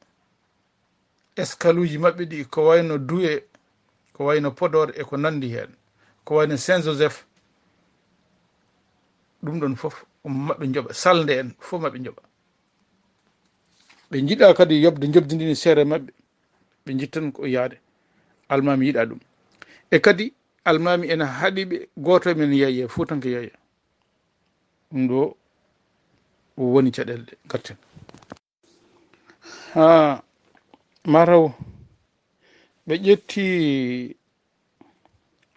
Eskaluuji maɓɓe ɗi, ko wayno Douai, ko wayno Podor e ko nanndi heen, ko wayno Saint Joseph, ɗum ɗon fof maɓɓe njoɓa, salnde en fof maɓɓe njoɓa. Ɓe njiɗa kadi yoɓde njoɓdi ndi seere maɓɓe, ɓe njittan ko yaade. Almaami yiɗa ɗum. E kadi, Almaami ena haɗi ɓe, gooto e men yaya, Fuutanke yaya. Ɗum ɗo woni caɗeele ɗe ngarten. Haa mataw ɓe ƴetti,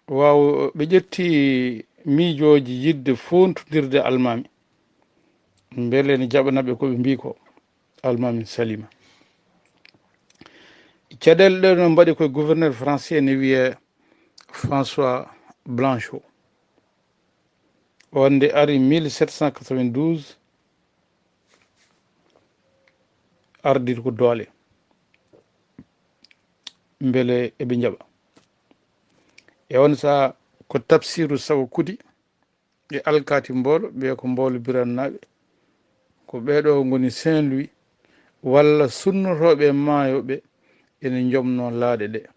waaw, ɓe ƴetti miijooji yiɗde foontondirde Almaami. Mbele ne jaɓana ɓe ko ɓe mbii ko, Almaami salima. Caɗeele ɗe no mbaɗi koye gouverneur français ne wiyee François Blanchot. Wonde ari mille sept cent quatre-vingt-douze, ardiri ko doole. Mbele eɓe njaɓa. E on saha ko Tafsiru Sawo Kudi e Alkaati Mboolo, ɓe ko Mboolo Birannaaɓe. Ko ɓeeɗo ngoni Saint-Louis, walla sunnotooɓe e maayo ɓe ene njomnoo laaɗe ɗe,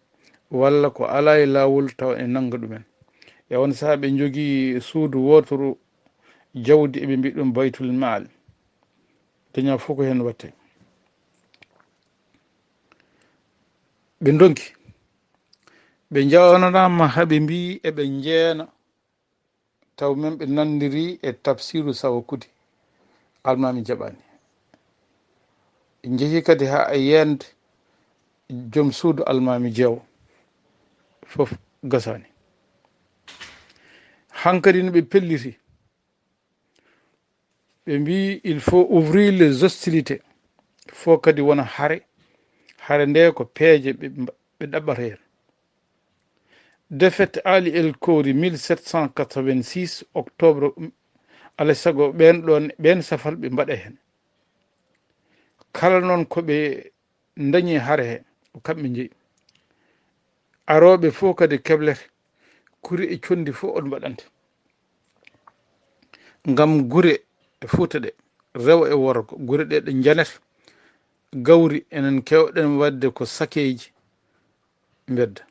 walla ko alaa e laawol tawa ene nannga ɗumen. E on saha ɓe njogii suudu wooturu jawdi, eɓe mbiya ɗum Baytul Maal. Daña fof ko heen watte. Ɓe ndonki. Ɓe njawnanaama haa ɓe mbii eɓe njeena, taw men ɓe nanndiri e Tafsiru Sawo Kudi. Almaami jaɓaani. Njehi kadi haa e yeende joom suudu Almaami Jeewo. Fof gasaani. Hankadi no ɓe pelliti. Ɓe mbii, il faut ouvrir les hostilités. Fof kadi wona hare. Hare nde ko peeje ɓe mba-, ɓe ɗaɓɓata heen. Défaite Ali El Khoury mille sept cent quatre-vingt-six octobre, alaa e sago ɓeen ɗoon, ɓeen safal ɓe mbaɗa heen. Kala noon ko ɓe ndañi hare he, ko kamɓe njeyi. Arooɓe fof kadi keblete, kuri e conndi fof on mbaɗante. Ngam gure e Fuuta ɗe, rewo e worgo, gure ɗe ɗe njanete. Gawri enen keewɗen waɗde ko sakeeji mbedda.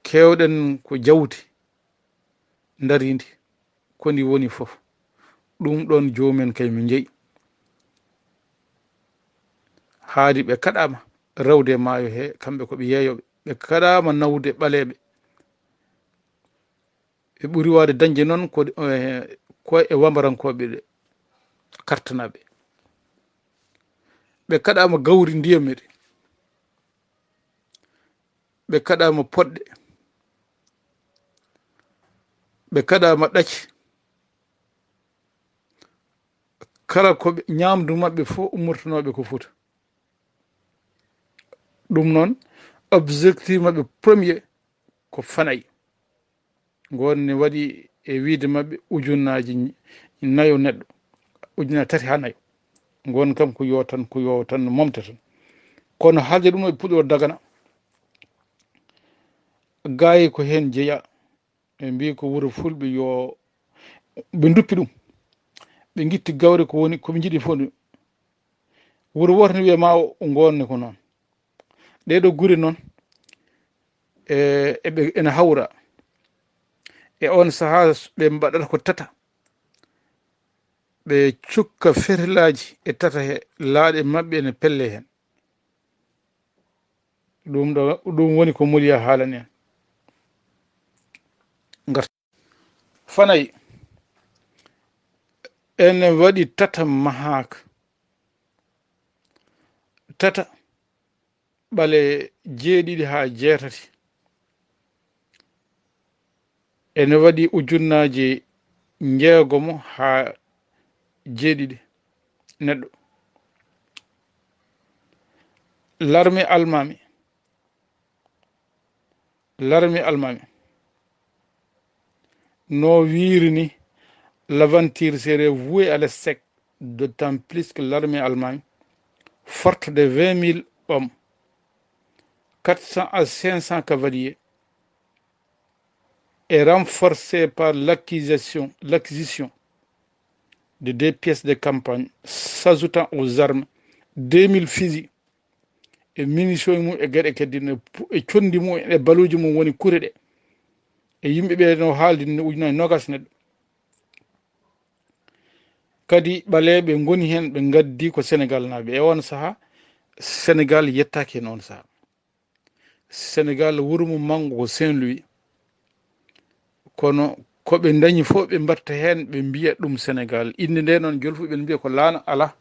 Keewɗen ko jawdi ndariindi, ko ndi woni fof. Ɗum ɗoon joomen kay mi njeyi. Haadi ɓe kaɗaama rewde maayo he, kamɓe ko ɓe yeeyooɓe. Ɓe kaɗaama nawde ɓaleeɓe. Ɓe ɓuri waawde dañde noon ko, eh, ko e wambarankooɓe ɓe. kartanaaɓe. Ɓe kaɗaama gawri ndiyamiri. Ɓe kaɗaama poɗɗe. Ɓe kaɗaama ɗaci. Kala ko ɓe, ñaamdu maɓɓe fof ummortonooɓe ko Fuuta. Ɗum noon, objectif maɓɓe premier ko Fanay. Ngoon ne waɗi e wiyde maɓɓe ujunnaaji nayo neɗɗo, ujunnaji tati haa nayo. Ngoon kam ko yo tan, ko yo tan momta tan. Kono haalde ɗum e puɗɗo Dagana, gaayi ko heen jeyaa. Ɓe mbii ko wuro fulɓe yo ɓe nduppi ɗum. Ɓe ngitti gawri ko woni ko ɓe njiɗi fof. Wuro wooto ne wiyee Maawo, ngoon ne ko noon. Ɗee ɗoo gure noon, e, eɓe, ene hawra. E oon sahaa ɓe mbaɗata ko tata. Ɓe cukka fetelaaji e tata he laaɗe maɓɓe ene pelle heen. Ɗum ɗo, ɗum woni ko Moliya haalani en. Ngar-, Fanay ene waɗi tata mahaaka. Tata ɓale jeeɗiɗi haa jeetati. Ene waɗi ujunnaaji njeegomo haa jeeɗiɗi neɗɗo. L'armée almaami, l'armée almaami no wiiri ni, l'aventure serait vouée à l'échec, d'autant plus que l'armée almaami, forte de vingt mille hommes, quatre cents à cinq cents cavaliers, et renforcée par l'acquisition, l'acquisition de deux pièces de campagne, s'ajoutant aux armes, deux mille fusils, e munitions mum, e geɗe kadi, e pu-, e conndi mum, e baluuji mum woni kure ɗe. E yimɓe ɓe no haaldi ni, ujunaaji noogaas neɗɗo. Kadi ɓaleeɓe ngoni heen, ɓe ngaddi ko Senegal naaɓe. E oon sahaa, Senegal yettaaki heen oon sahaa. Senegal, wuro mum manngo ko Saint-Louis. Kono ko ɓe ndañi fof, ɓe mbaɗta heen, ɓe mbiya ɗum Senegal. Innde nde noon, jolfuɓe ene mbiya ko laana alaa.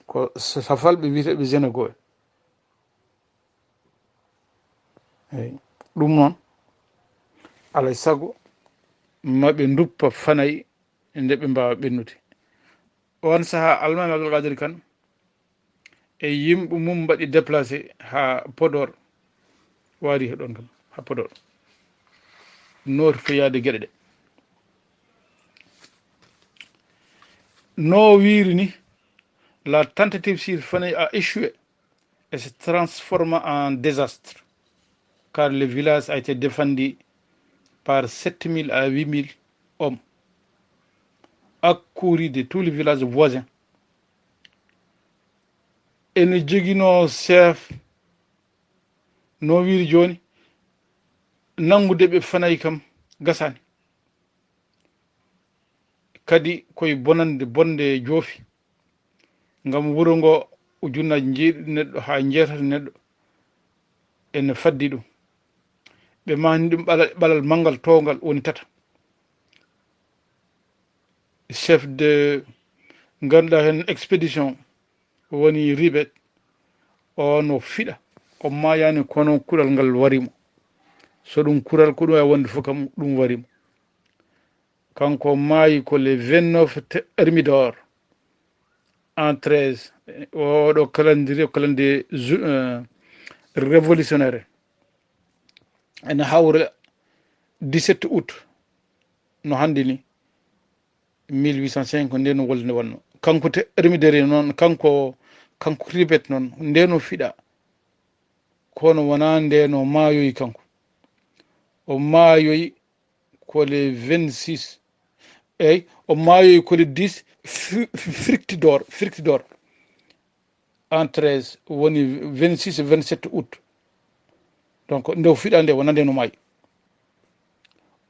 Ko safalɓe wiyeteeɓe Senegal en. Eey, ɗum noon, alaa e sago, ma ɓe nduppa Fanay nde ɓe mbaawa ɓennude. Oon sahaa, Almaami Abdul Qadir Kan e yimɓe mum mbaɗi déplacé haa Podor, waari he ɗoon kam, haa Podor, noototo yaade geɗe ɗe. No wiiri ni, la tentative sur Fanay a échoué et se transforma en désastre, car le village a été défendu par sept mille à huit mille hommes, accourus de tous les villages voisins. Ene joginoo chef, no wiiri jooni, nanngude ɓe Fanay kam gasaani. Kadi koye bonande, bonde joofi. Ngam wuro ngo, ujunnaaji jeeɗiɗi neɗɗo haa jeetati neɗɗo ene faddi ɗum. Ɓe mahni ɗum ɓalal, ɓalal manngal towngal woni tata. Chef de, ngannduɗaa heen expédition woni Ribet, o no fiɗa. O maayaani, kono kural ngal wari mo. So ɗum kural, ko ɗum e wonde fof kam, ɗum wari mo. Kanko maayi ko le vingt-neuf te-, Thermidor en treize. Oɗo calendrier, calendrier ju-, euh, révolutionnaire. Ene hawra dix-sept août, no hannde ni, mille huit cent cinq, nde no wolde nde wonno. Kanko te-, Thermidor noon, kanko, kanko Ribet noon, nde no fiɗa, kono wonaa nde no maayoyi kanko. O maayoyi ko le vingt-six. Eey, o maayoyi ko le dix fri-, Fructidor, Fructidor. En treize, woni vingt-six, vingt-sept août. Donc, nde o fiɗa nde, wonaa nde no maayi.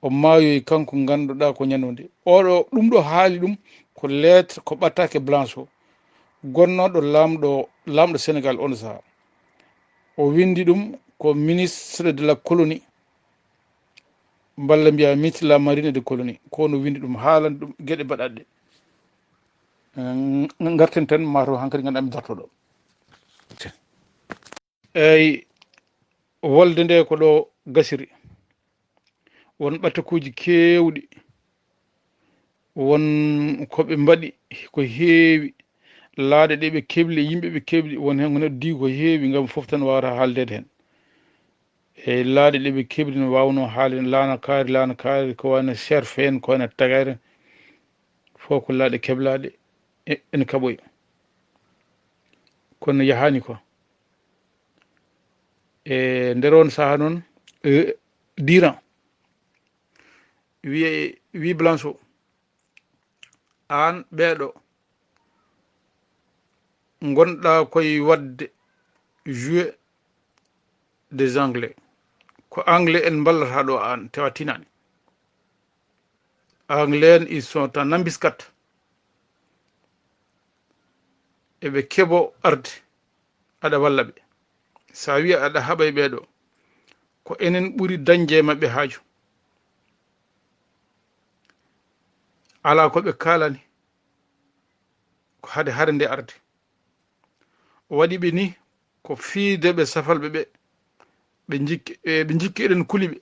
O maayoyi kanko, ngannduɗaa ko ñande nde. Oɗo, ɗum ɗo haali ɗum ko lettre, ko ɓattaake Blanchot, gonnooɗo laamɗo, laamɗo Senegal on sahaa. O winndi ɗum ko ministre de la colonie, mballa mbiya ministre de la marine et de colonie. Ko no winndi ɗum, haalani ɗum geɗe baɗaɗe ɗe. Ngarten tan, mataw hankadi ganduɗa mi dartoɗo. Eyyi, wolde nde ko ɗo gasiri. Won ɓatakuuji keewɗi, won ko ɓe mbaɗi ko heewi, laaɗe ɗe ɓe kebli, yimɓe ɓe kebli, won heen ko neɗɗo diwi ko heewi, ngam fof tan waawata haaldeede heen. E laaɗe ɗe ɓe kebli no waawnoo haalde, laana kaari, laana kaari, ko wayno serfe en, ko wayno tagayre, fof ko laaɗe keblaaɗe, e, ene kaɓoyi. Kono yahaani ko. E nder on saha noon, e, diran wiye, wi Blanchot, aan ɓeeɗo ngonɗa koye waɗde jeu des Anglais, ko Anglais en mballata ɗo aan, tawa tinaani. Anglais en, ils sont en embuscade. Eɓe keɓo arde, aɗa walla ɓe. Sa wiya aɗa haɓa e ɓeeɗo, ko enen ɓuri dañde e maɓɓe haaju. Alaa ko ɓe kaalani, ko hade hare nde arde. O waɗi ɓe ni ko fiide ɓe safalɓe ɓe, ɓe jikki, e, ɓe jikki eɗen kuli ɓe.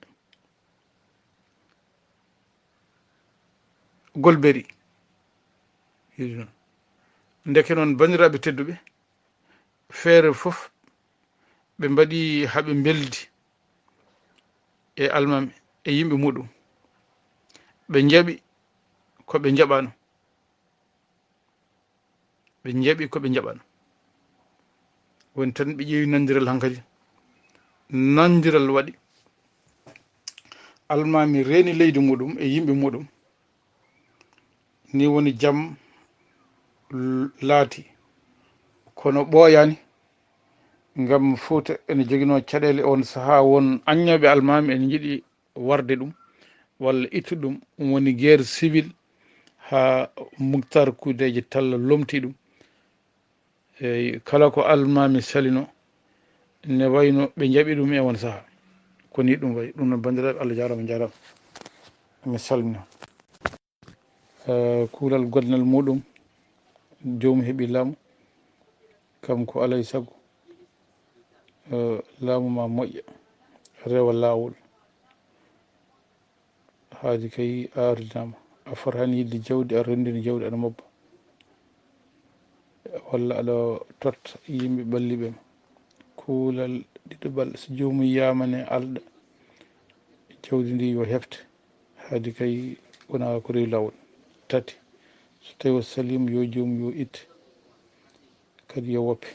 Golberi. Ndeke noon, banndiraaɓe tedduɓe, feere fof ɓe mbaɗi haa ɓe mbeldi e almaami e yimɓe muɗum. Ɓe njaɓi ko ɓe njaɓaano. Ɓe njaɓi ko ɓe njaɓaano. Woni tan ɓe ƴeewi nandiral hankadi. Nandiral waɗi. Almaami reeni leydi muɗum e yimɓe muɗum. Ni woni jam l-, laati. Kono ɓooyaani, ngam Fuuta ene joginoo caɗeele on sahaa, won aññooɓe almaami ene njiɗi warde ɗum, walla ittude ɗum. Ɗum woni guerre civile, haa Muktar Kudeeje Talla lomti ɗum. Eyi, kala ko almaami salino, ne wayno ɓe njaɓi ɗum e on sahaa. Ko ni ɗum wayi. Ɗum noon, banndiraaɓe, Allah jaaraama, njaaraama. Mi salmina. Eh, kuulal gonnal muɗum, joomum heɓi laamu, kam ko alay sago, eh, laamu ma moƴƴa, rewa laawol. Haadi kay a ardinaama, a fotaani yiɗde jawdi, a renndini jawdi, aɗa mobba. Walla aɗa totta yimɓe ɓalliiɓe ma. Kuulal ɗiɗaɓal, so joomum yamane alɗa, jawdi ndi yo hefte, haadi kay wona ko rewi laawol. Tati, so tawi o saliima, yo joomum yo itte, kadi yo woppe.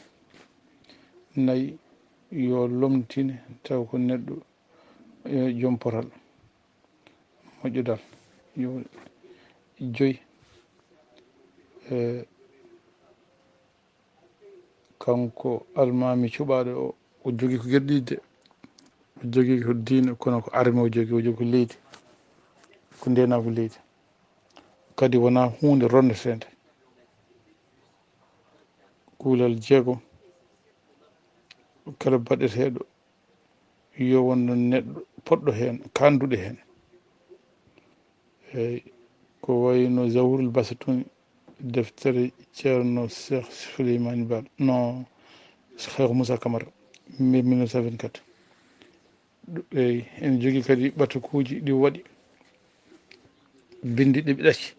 Nayi, yo lomtine taw ko neɗɗo, eh, joom potal, moƴƴo dal. Yo joyi, eh, kanko almaami cuɓaaɗo o, o jogii ko geɗe ɗiɗi de. O jogii ko diine, kono ko arme o jogii, o jogii ko leydi, ko ndeenaagu leydi. Kadi wonaa huunde ronneteende. Kuulal jeegom, kala baɗeteeɗo yo won neɗɗo poɗɗo heen, kaanduɗo heen. Eyi, ko wayno Zawrul Basatuni, deftere Ceerno Cheikh Souleymane Baal, no Cheikh Moussa Camara, mille neuf cent vingt-quatre. Ɗu-, eyi, ene jogii kadi ɓatakuuji ɗi waɗi, binndi ɗi ɓe ɗacci.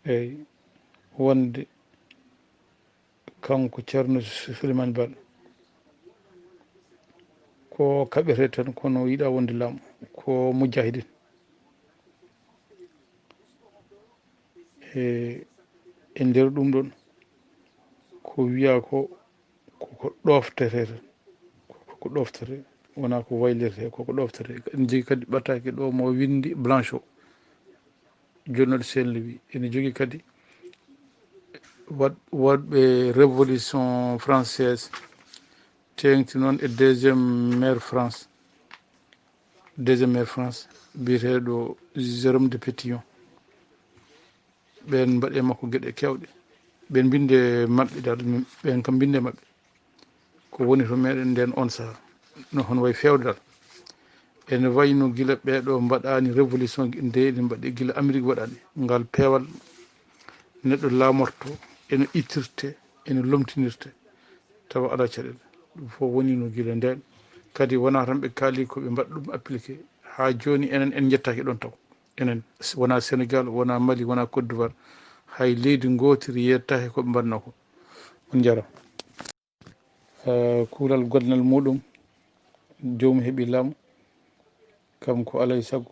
Eyi, wonde kanko Ceerno Souleymane Baal, ko kaɓete tan, kono yiɗa wonde laamu, ko mujahidin. E, e nder ɗum ɗon, ko wiya ko, ko, ko ɗoftete tan, ko, ko ɗoftete, wonaa ko waylirte, ko, ko ɗoftete. Ene jogii kadi ɓataake ɗo mo winndi Blanchot, jonnooɗo Saint-Louis. Ene jogii kadi waɗ-, waɗɓe révolution française, teeŋti noon e deuxième maire France, deuxième maire France, biyeteeɗo Jérôme de Pétion. Ɓeen mbaɗi e makko geɗe keewɗe. Ɓeen mbinndi e maɓɓe dal, ɓeen kam mbinndi e maɓɓe. Ko woni to meɗen ndeen on saha, no hono wayi feewde dal. Ene wayno gila ɓeeɗo mbaɗaani révolution nde, ene mbaɗi gila Amérique waɗaani ngal peewal. neɗɗo laamorto, eno ittirte, eno lomtinirte, tawa alaa caɗeele. Ɗum fof woniino gila ndeen. Kadi wonaa tan ɓe kaali ko ɓe mbaɗa ɗum appliqué. Haa jooni enen en njettaaki ɗoon taw. Enen, wonaa Senegaal, wonaa Mali, wonaa Côte d'Ivoire. Hay leydi ngootiri yettaaki ko ɓe mbaɗnoo ko. On njaaraama. Eh, kuulal goɗnal muɗum, joomum heɓi laamu, kam ko alay sago,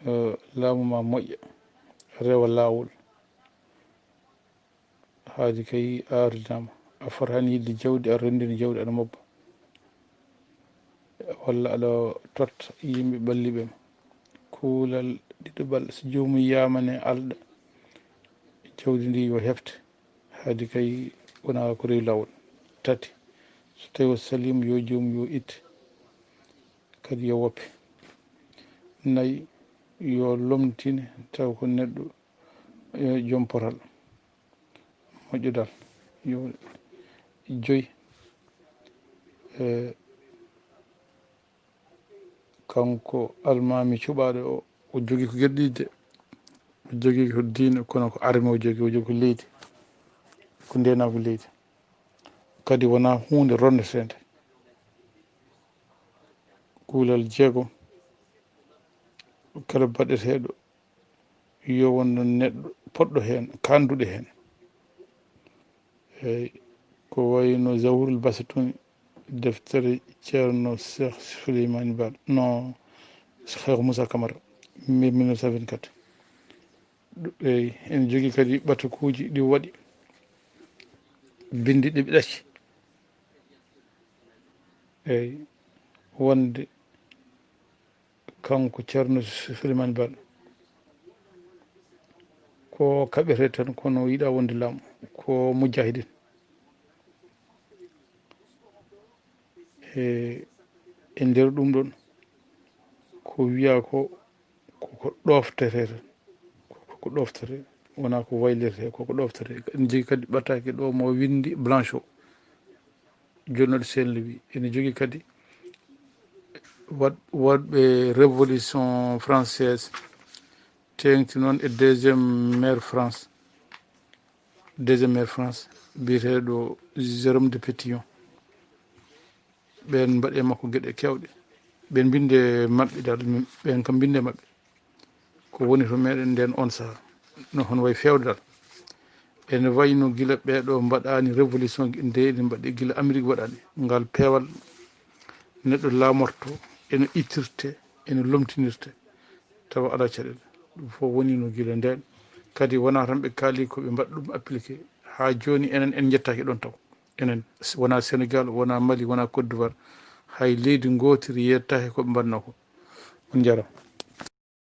eh, laamu ma moƴƴa, rewa laawol. Haadi kay a ardinaama, a fotaani yiɗde jawdi, a renndini jawdi, aɗa mobba. Walla aɗa totta yimɓe ɓalliiɓe ma. Kuulal ɗiɗaɓal, so joomum yamane alɗa, jawdi ndi yo hefte. Haadi kay wonaa ko rewi laawol. Tati, so tawi o saliima, yo joomum yo itte, kadi yo woppe. Nayi, yo lomtine taw ko neɗɗo, eh, joom potal. Moƴƴo dal. Yo joyi, eh, kanko almaami cuɓaaɗo o, o jogii ko geɗe ɗiɗi de. O jogii ko diine, kono ko arme o jogii, o jogii ko leydi, ko ndeenaagu leydi. Kadi wonaa huunde ronneteende. Kuulal jeegom, kala baɗeteeɗo yo won neɗɗo poɗɗo heen, kaanduɗo heen. Eey, ko wayno Zawhurul Basatuni, deftere Ceerno Seex Suleymaani Baal, no Seex Muusaa Kamara, mille neuf cent vingt-quatre. Ɗu-, eey, ene jogii kadi ɓatakuuji ɗi waɗi, binndi ɗi ɓe ɗacci. Eey, wonde kanko Ceerno Su-, Suleymaani Baal, ko kaɓetee tan, kono yiɗaa wonde laamu, ko mujahidin. E, e nder ɗum ɗon, ko wiyaa ko, ko, ko ɗooftetee tan, ko, ko ɗooftetee, wonaa ko waylirtee, ko, ko ɗooftetee. Ene jogii kadi ɓataake ɗo mo winndi Blanchot, jonnooɗo Saint-Louis. Ene jogii kadi waɗ-, waɗɓe révolution française, teeŋti noon e deuxième maire France, deuxième maire France, biyeteeɗo Jérôme de Pétion. Ɓeen mbaɗi e makko geɗe keewɗe. Ɓeen mbinndi e maɓɓe dal, ɓeen kam mbinndi e maɓɓe. Ko woni to meeɗen ndeen oon sahaa, no hono wayi feewde dal. Ene wayno gila ɓee ɗo mbaɗaani révolution nde, ene mbaɗi gila Amérique waɗaani. Ngal peewal neɗɗo laamorto, ene ittirte, ene lomtinirte, tawa alaa caɗeele. Ɗum fof woniino gila ndeen. Kadi wonaa tan ɓe kaali ko ɓe mbaɗa ɗum appliqué. Haa jooni enen en njettaaki ɗoon taw. Enen, wonaa Senegaal, wonaa Mali, wonaa Côte d'Ivoire. Hay leydi ngootiri yettaaki ko ɓe mbaɗnoo ko. On njaaraama.